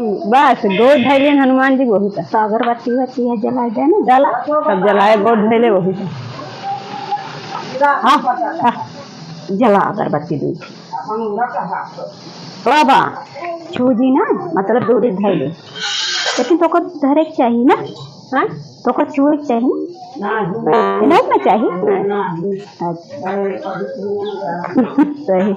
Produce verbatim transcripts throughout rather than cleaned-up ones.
बस, गोड़ धइले हनुमान जी, वही था। तो अगरबत्ती वत्ती है, जला दे ना। जला, सब जलाए, गोड़ धइले, वही था। हाँ, हाँ, जला अगरबत्ती दे। बाबा, छू जी ना, मतलब दूरी धइले। लेकिन तोको धरे के चाहिए ना, हाँ? तोको छुए के चाहिए ना? नहीं ना चाहिए? अच्छा। सही।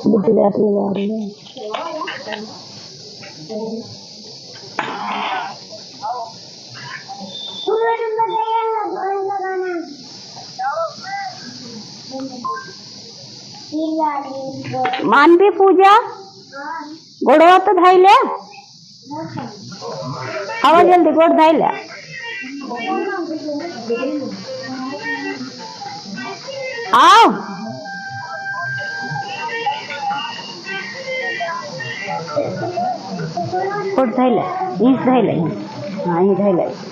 बहुत लगा रही है। मानवी पूजा, गोड़वा तो धइले। आवा जल्दी, गोड़ धइले। आओ। गोड़ धइले, ईंस धइले। हाँ, ई धइले।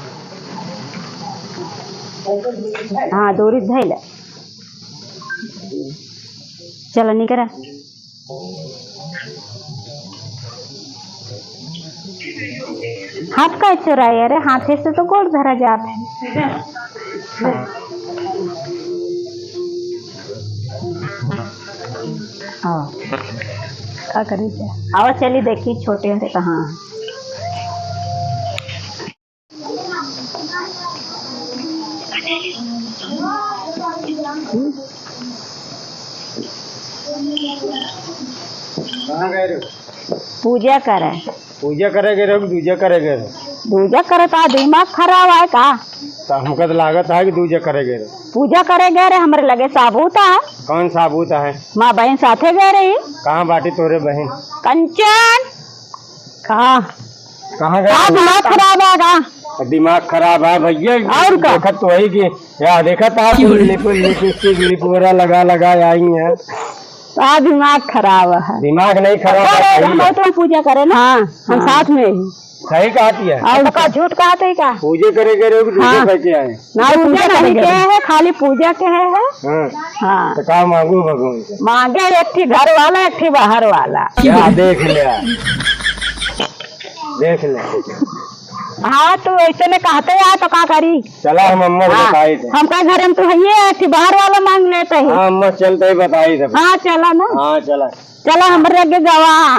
हाँ, दूरी धइले। चला, निकरा। हाथ का चोराए? अरे, हाथे से तो गोड़ धरा जात है। हाँ। का करी जा? आवा, चली देखी, छोटे हरे कहाँ है। कहाँ गए रहे? पूजा करे। पूजा करे गए रहे कि दूजा करे गए रहे? दूजा करे का, दिमाग खराब है का? तो हमका तो लागत है कि दूजा करे गए रहे। पूजा करे गए रहे, हमरे लगे साबूत है। कौन साबूत है? माँ बहन साथे गए रही। कहाँ बाटी तोरे बहन? कंचन। का? कहाँ गए? का दिमाग खराब है का? दिमाग खराब है भैया। और का? देखत तो वही कि या देखत है कुल लिप-, लिपस्टिक लिपोरा लगा लगा आई है। का दिमाग खराब है? दिमाग नहीं खराब है, अरे, सही हम है। तो पूजा करे ना। हाँ, हम हाँ। साथ में ही। सही कहती है। और का झूठ कहते हैं का? पूजे करे गए रहे हो कि दूजे हाँ। करके आए? ना, पूजा पूजा करे नहीं गए। किया है, खाली पूजा के है, है। हाँ। हाँ। तो का मांगू भगवान से? मांगे एक ठी घर वाला, एक ठी बाहर वाला। क्या देख ले? देख ले। हाँ, तो ऐसे में कहते हैं तो का करी? चला हम अम्मा से हाँ, बताई थे। हमका घर में तो है, एक ठी बाहर वाला मांग लेते हैं। हाँ, अम्मा चलते ही बताई थे। हाँ, चला ना। हाँ, चला। चला, हमरे आगे गवा।